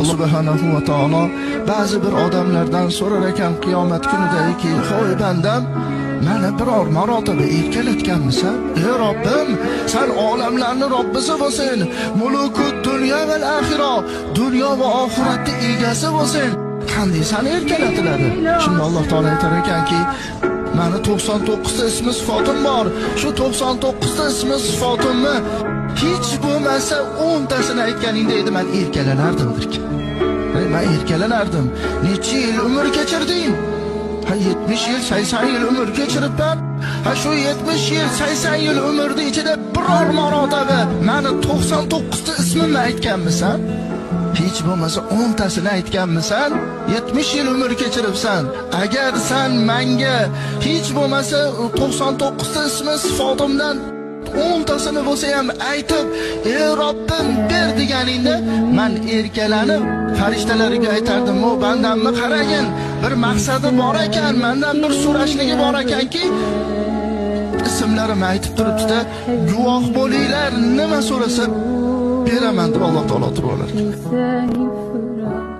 Alloh subhanahu va taolo ba'zi bir odamlardan so'rar ekan qiyomat kunidaki, "Hoy bandam, meni biror marotaba erkalatganmisan? Ey Robbim, sen olamlarni Robbisi bo'lsin, mulukut dunyo va axira, dunyo va oxiratni egasi bo'lsin. Qanday seni erkalatiladi?" Shunda Alloh taolo aytar ekanki, mani 99 ta ismi sifatim bor. Shu 99 ta ismi sifatimni hech bo'lmasa 10 tasini aytganingda edi men erkalanardim derkan. Men erkalanardim. Necha yil umr kechirding? Ha, 70 yil, 80 yil umr kechiribman. Ha, shu 70 yil, 80 yil umrni ichida biror marotaba mani 99 ta ismimni aytganmisan? Hech bo'lmasa 10 tasini aytganmisan? 70 yil umr kechiribsan. Agar sen menga hech bo'lmasa 99 ta ismi sifatimdan 10 tasini bo'lsa ham aytib, "Ey Robbim, ber" deganingda men erkalanib farishtalarga aytardim: "O bandamni qaragin, bir maqsadi bor ekan, mendan bir so'rashligi bor ekanki, ismlarimni aytib turibdi-da, guvoh bo'linglar, nima so'rasa beraman" deb Alloh taolo turib olar ekan. لساني فراق.